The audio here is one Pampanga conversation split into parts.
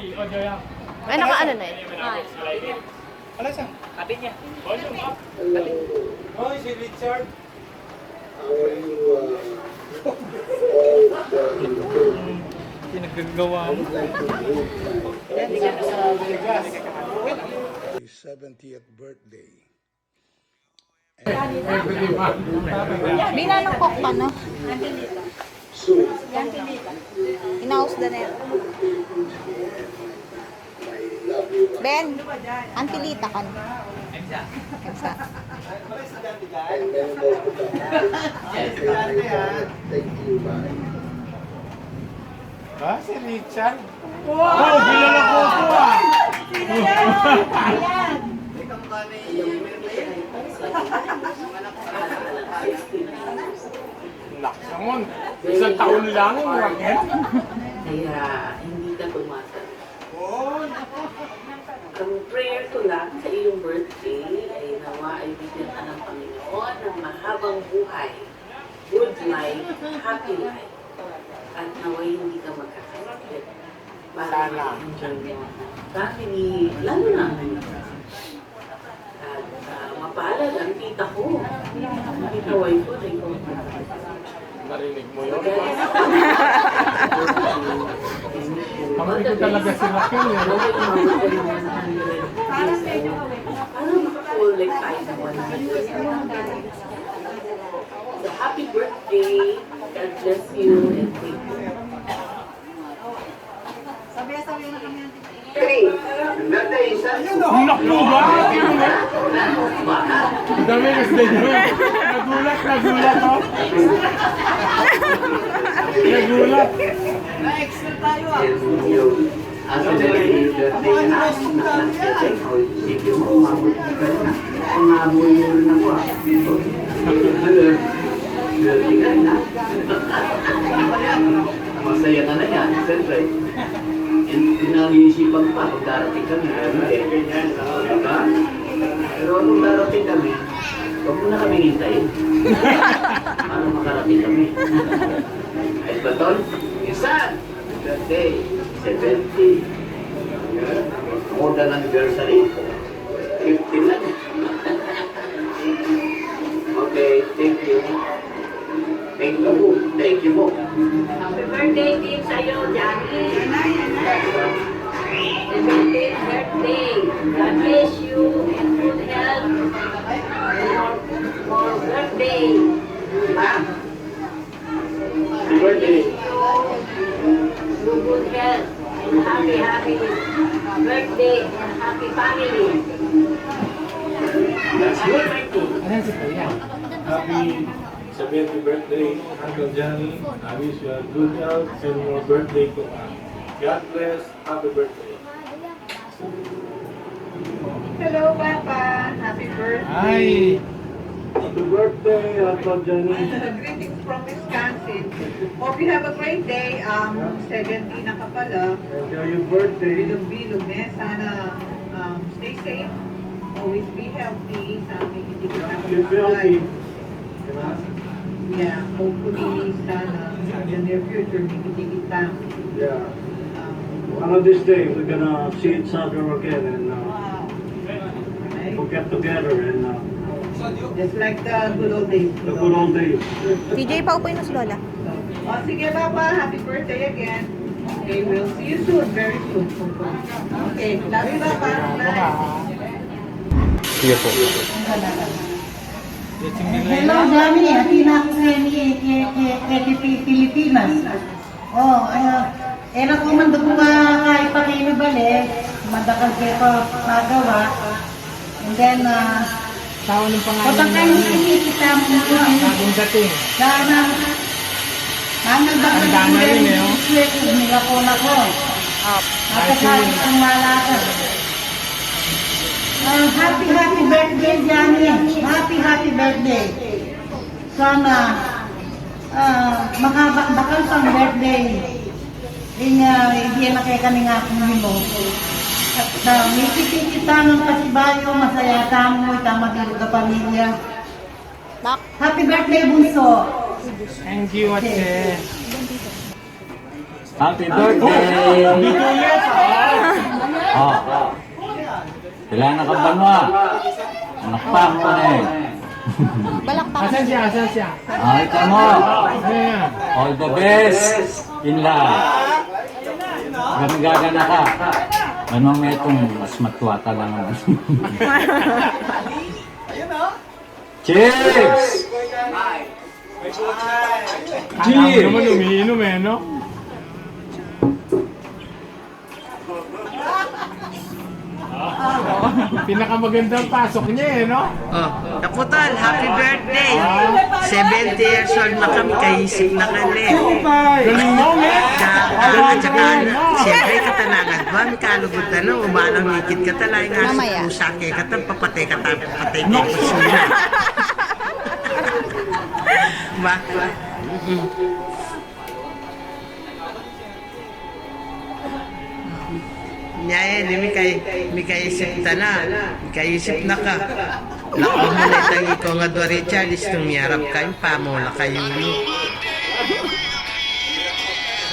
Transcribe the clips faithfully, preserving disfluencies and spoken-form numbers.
Ay, naka-ano na yun? Ala, sa? Kapit niya. Oh, si Richard. Pinaggagawa mo. Seventieth birthday. Binanong kok pa, no? Inaus da na yan. Ben, Antilita kan. Exact. Ah, si Richard. Wow! Oh, kilala ko po, ah. Sino yan? Ayan. Laks naman. Isang taon lang, raket. Kaya hindi ka tumatanggap. Ang prayer ko lang sa iyong birthday ay nawa ay bigyan ka ng Panginoon ng mahabang buhay, good life, happy life. At nawa'y hindi ka magkakasakit. Para ma-enjoy mo ang family, lalo na ang anak. At, ah, mapalad ang tita ko. Ang tita Wai ko na ikaw. Narinig mo yun? Kami ko talaga si Raquel, eh. Para makakolek tayo ng one hundred. So, happy birthday. God bless you and thank you. Naku, ba? Dami kasi din yun. Nagulat, nagulat, oh. Nagulat. Asa na yung birthday na? Sige mo, umabot ka na. Umabot mo rin ako, ah. Birthday ka na. Masaya ka na yan, siyempre. Pin-, pinag-iisipan pa kung darating kami, ano eh. Diba? Pero kung darating kami, huwag mo na kaming hintayin. Paano makarating kami? Ay, ba, Tol? Minsan, birthday, seventy. More than anniversary. Fifty lang. Okay, thank you. Thank you po. Thank you po. Happy birthday din sa'yo, Johnny. Seventeenth birthday. God bless you and good health. More, more birthday. Ha? Happy birthday. Good health and happy, happy birthday and happy family. That's good. Happy seventieth birthday, Uncle Johnny. I wish you a good health and more birthday to come. God bless. Happy birthday. Hello, Papa. Happy birthday. Ay. Happy birthday, Uncle Johnny. Greetings from Wisconsin. Hope you have a great day. Um, seventy na ka pala. Enjoy your birthday. Bilog-bilog, eh. Sana, um, stay safe. Always be healthy. Sana hindi ka. Keep healthy. Diba? Yeah, hopefully, sana, in the near future, may kitikit tayo. Yeah. Um, one of these days, we're gonna see each other again and, uh, we'll get together and, uh, just like the good old days. The good old days. Si Jay, paupuin mo si Lola. O, sige, Papa. Happy birthday again. Okay, we'll see you soon. Very soon, hopefully. Okay, love you, Papa. Bye. Sige po. Hello, Johnny. Atin na ku keni, ke, ke, ke, ke Pi-, Pilipinas. O, e, e na ku man da ku ma-, kaipakilu bale, madakal ke pa-, pagawa. And then, ah, Tao ng pangalan. Kota keni, kita mu. Bagong dating. Sana, sana bakal. Tanda na rin, eh, oh. Nila ko na ko. Up. At sa ang malakas. Ah, happy, happy birthday, Johnny. Happy, happy birthday. Sana, ah, makabakbakal pang birthday. Ing, ah, ibie na kekami ing Apo mu. At, ah, mikit-ikit tamung pasibayu, masaya tamu, ita mabilug a pamilya. Happy birthday, bunso. Thank you, Ate. Happy birthday! Happy birthday! Oh. Kailangan ka banwa. Anak pa, ano na eh. Balak pa. Asan siya? Asan siya? Ay, tamo. Ayan. All the best in life. Gamigaga na ka. Ano ang metong mas matwa ka lang naman? Cheers! Cheers! Naman umiinom eh, no? Pinakamagandang pasok niya eh, no? Oh, Kaputol, happy birthday! Seventy years old na kami, kaisip na kami. Galing mo, men! Ka, ka, at saka, siyempre, katanangan ba, may kalugod na, no? Umalang mikit ka talaga, nga Mamaya. Sa pusa, kaya ka, papatay ka, papatay ka, kusina. Ba? Mm. Nya, eh, di mi kay, mi kaisip ta na. Mi kaisip na ka. Nako, muna itang iko nga dua, Richard, is tumiarap kayu, pamula kayu, no?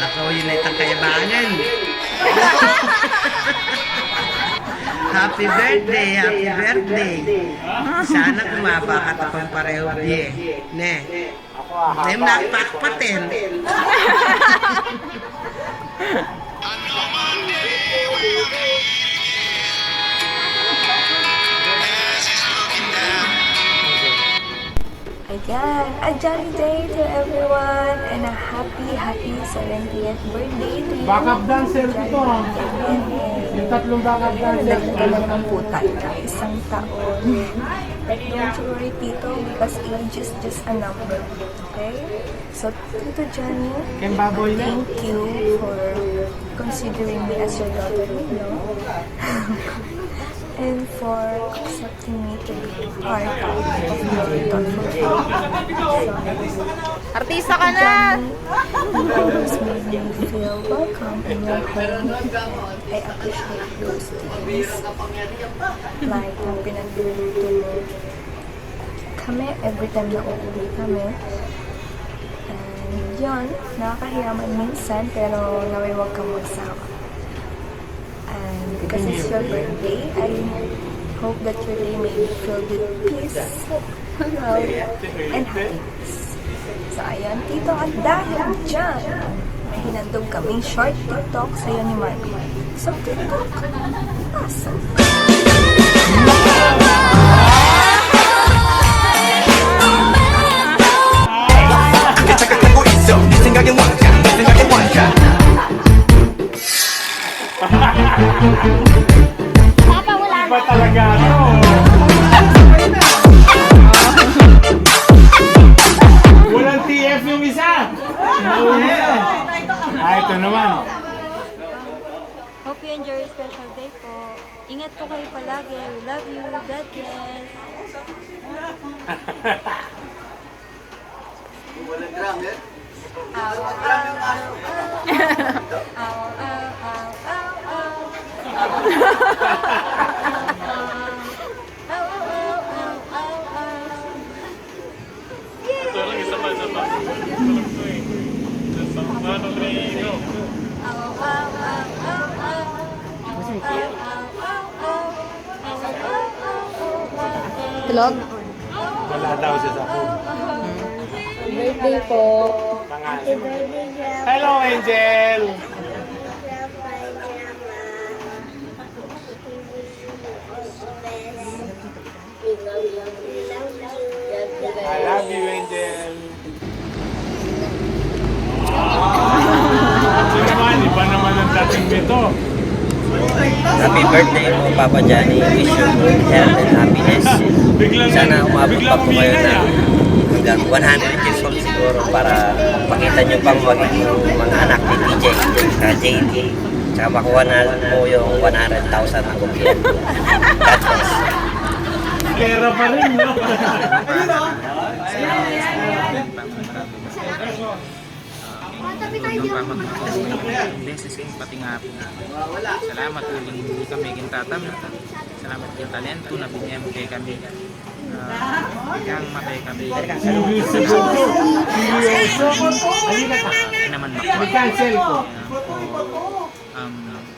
Nako, yun na itang kayabangan. Happy birthday, happy birthday. Sana kumaba ka ta pang pareho, bie. Ne? Aku, ah, nem haba. Napakpaten. Again, a jolly day to everyone and a happy, happy seventieth birthday to you. Backup dancer ito, ah. Yay. Yung tatlong backup dancer. Dagdagan na lang po tayo ng isang taon. But don't you worry, Tito, because age is just a number. Okay? So, Tito Johnny, Ken Baboy na. Thank you for considering me as your daughter, you know? And for accepting me to be part of your thoughtful family. So, Artista ka na! Johnny, you always made me feel welcome in your home. I appreciate those things. Like, yung pinagluluto mo, kami, every time na uuwi kami. And yun, nakakahiya man minsan, pero naway wag kang magsawa. And because it's your birthday, I hope that your day may be filled with peace, love, and happiness. So, ayun, Tito, at dahil dyan, may hinandog kaming short TikTok sa'yo ni Marvin. So, TikTok, pasok. Papa, wala. Iba talaga to. Walang T F yung isa. Nauwi na. Ah, ito naman. Hope you enjoy your special day po. Ingat po kayo palagi. We love you. God bless. Walang drum, eh? Aw, aw, aw, aw. Aw, aw, aw, aw, aw. Aw, aw, aw, aw, aw. Yay! Isa pa, isa pa. Isa pa. One, two, three, go. Aw, aw, aw, aw, aw. Aw, aw, aw, aw, aw. Tulog? Wala daw siya sa phone. Birthday po. Pangalan. Hello, Angel! I love you, Angel. Sino naman, iba naman ang dating nito. Happy birthday po, Papa Johnny. Wish you good health and happiness. Biglang, sana umabot pa po kayo ng hanggang one hundred years old siguro para makita nyo pang maging mga anak ni T J, tsaka J D, tsaka makuha na mo yung one hundred thousand na gobyerno. God bless. Pera pa rin, no? Tulong pa magmahal. Beses eh, pati nga po. Salamat po din kami king Tata mi. Salamat king talento na binye mu kekami. Ah, ika't mabie kami. Seryoso. Seryoso. Ay naman, Maka. Cancel ko. Um,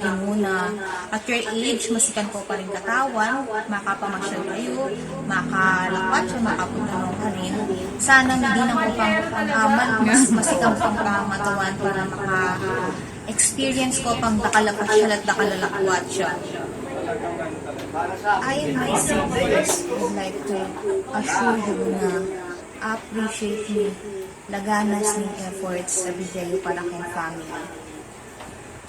Ginu na at your age, masikan ko pa rin katawan, makapamasyal kayu, makalakwat yu, makapunta no karin. Sana hindi na ko pang aman, mas masikan ko pang pamatawan para maka-experience ko pang dakal a pasyal at dakal a lakwat ya. I and my siblings would like to assure you na appreciate mi laganas ning efforts a bibie yu para keng family.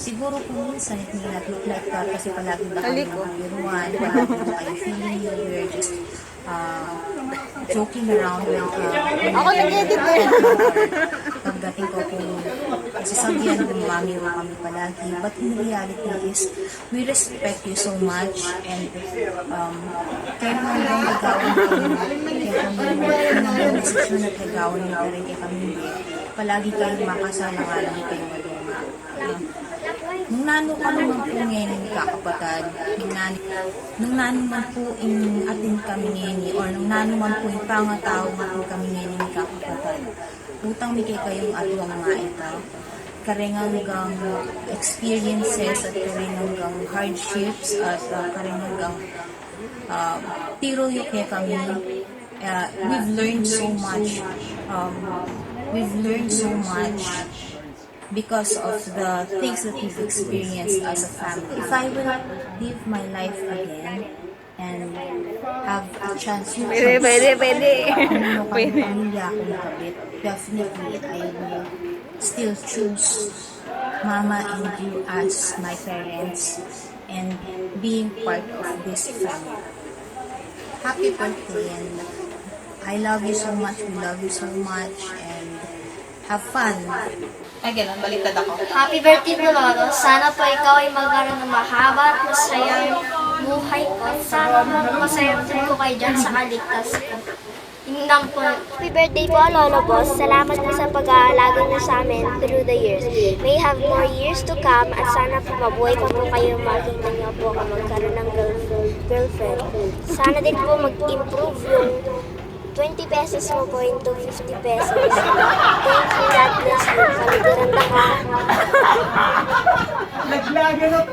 Siguro kung minsan it may not look like that kasi palagi na kayo Kaliko. Kabiruan, palagi na kayo feeling you, we're just uh, joking around with uh, Ako nag-edit eh. Pagdating ko kung sasabihan, gumamiro kami palagi. But in reality is, we respect you so much and um, kaya naman yung gagawin kami, kaya kami, yung desisyon na gagawin nyo pa rin kaya kami, palagi kayong makasala nga lang kayo maluma. Nung nanu ka man pu ngeni, kakapatad, nung nanu, nung nanu man pu ing atin kami ngeni, or nung nanu man pu ing pangatau atin kami ngeni, kakapatad, utang mi kekayung aduang maita, kareng anggang experiences at kareng anggang hardships at, ah, kareng anggang, ah, tiru yu kekami. Uh, we've learned so much. Um, we've learned so much because of the things that we've experienced as a family. If I will live my life again and have a chance to choose, pwede, pwede, pwede, pamilya akong kabit, definitely I will still choose Mama and you as my parents and being part of this family. Happy birthday, and I love you so much, we love you so much, and have fun. Ay, ganun. Baliktad ako. Happy birthday po, Lolo. Sana po ikaw ay magkaroon ng mahaba at masayang buhay po. Sana po masaya po kayo dyan sa kaligtas po. Yun lang po. Happy birthday po, Lolo Boss. Salamat po sa pag-aalaga niyo sa amin through the years. May you have more years to come at sana po mabuhay pa po kayo, makita niyo po ako magkaroon ng girl- girlfriend. Sana din po mag-improve yung twenty pesos mo po into fifty pesos. Thank you, God bless you. Kaliguran na ka. Naglaga na po.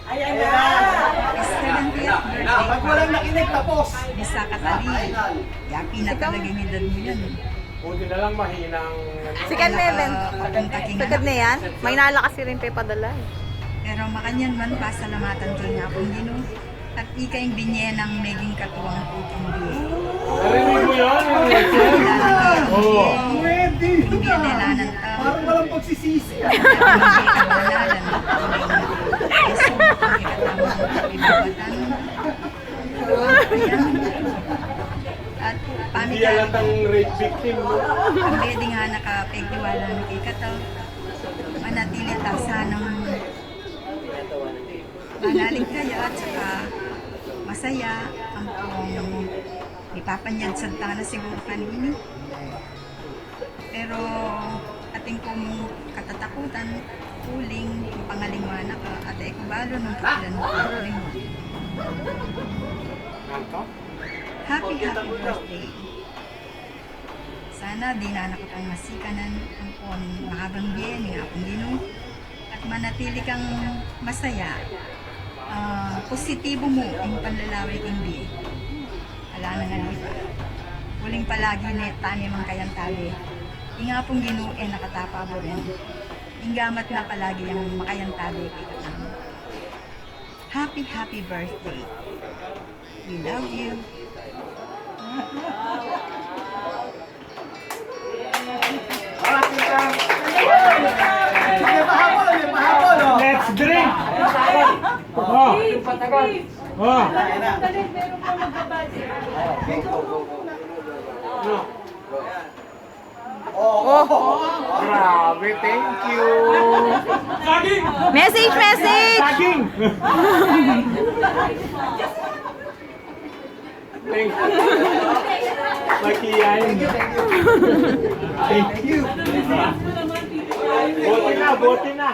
Ayan na. Ayan na. Ayan na. Pag walang nakinig, tapos. Bisa ka tali. Yapi na talaga yung edad mo yan. Buti na lang mahinang. Sikat na yan, Ben. Sikat na yan. May nalakas rin pa padala. Pero makanyan man, pasalamatan king Apung Ginu. At ika ing binye nang meging katuwang ku king bie. Narinig mo yun? Oo. Ing bie ne la nang tau. Parang walang pagsisisi. Ing bie kabanalan. Ing bie katamung kibabatan. At pamit. Hindi halatang rape victim, no? Ang bie ding anak a pegtiwala na kekatamu. Manatili ta sanang manalig kaya at saka masaya ampong ipapanyad santa na siguro kanini. Pero atin kung katatakutan, uling pangalingwan na ka at e ku balu nung kapilan mo uling. Happy, happy birthday. Sana dinan na ka pang masikanan ampong mahabang bie ning Apung Ginu. At manatili kang masaya, ah, positibo mu ing panlalawe king bie. Ala nang aliwa. Uling palagi ne tane mangkayantabe. Ing Apung Ginu e na ka ta paburen. Ing gamat na palagi yang makayantabe kekatamu. Happy, happy birthday. We love you. Let's drink! Oh. Oh. No. Oh. Grabe, thank you. Message, message! Saging! Thank you. Makiyain. Thank you. Bote na, bote na.